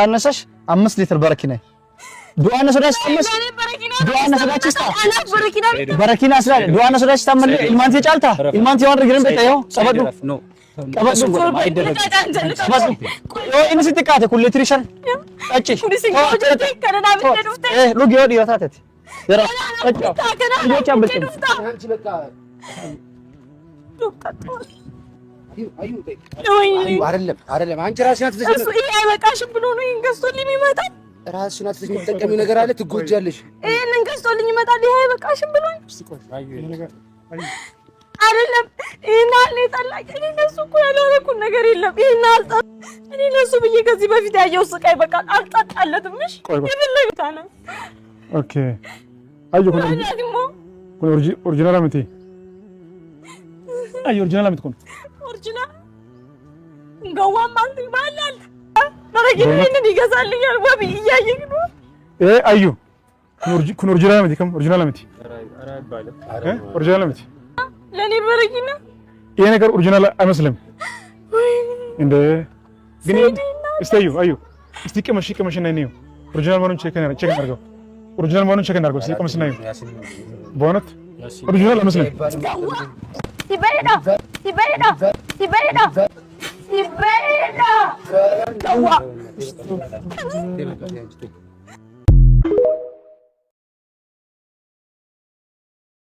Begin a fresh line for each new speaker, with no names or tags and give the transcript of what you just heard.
አነሳሽ 5 ሊትር በረኪና du'aan sodaachisa, du'aan sodaachista በረኪና ስላለ du'aan sodaachista malee ilmaan tee caalta, ilmaan tee waan arginan beekta. Yoo qabadhu, qabadhu, qabadhu. Yoo inni sitti xiqqaate kun liitirii 5 xacci dhugi yoo dhiira taateeti jara xacci ልጆች አበልጭም።
አይደለም፣ አይደለም፣ አንቺ ራስሽን አትፍተሽ።
እሱ ይሄ አይበቃሽም ብሎ ነው ይሄን ገዝቶልኝ የሚመጣው።
ራስሽን አትፍተሽ የምትጠቀሚው ነገር አለ፣ ትጎጃለሽ።
ይሄንን ገዝቶልኝ ይመጣል። ይሄ አይበቃሽም ብሎ አይደለም። ይሄን አለ የጠላኝ። እኔ ለእሱ እኮ ያላደረኩት ነገር የለም። ይሄን አልጠ እኔ ለእሱ ብዬ ከዚህ በፊት ያየው ስቃይ በቃ አልጠጣለትም። እሺ፣ የፈለጉት አለ።
Okay, አዩ, kun kun original miti አዩ, original miti kun.
Original ገዋም አንተ ይባላል። በረኪና ይሄንን ይገዛልኛል። ወቢ እያየህ ነው።
ኤ አዩ, kun original miti kam original miti, original miti.
ለኔ በረኪና
ይሄ ነገር original አይመስልም እንዴ? ግን እስቲ አዩ፣ አዩ፣ እስቲ ቅመሽ፣ ቅመሽ እና እንየው። Original መሆኑን check check እናድርገው። Original መሆኑን check እናድርገው። እስቲ ቅመሽ እና በእውነት original አይመስልም።
ሲበሬዳ ሲበሬዳ ሲበሬዳ ሲበሬዳ ገዋ።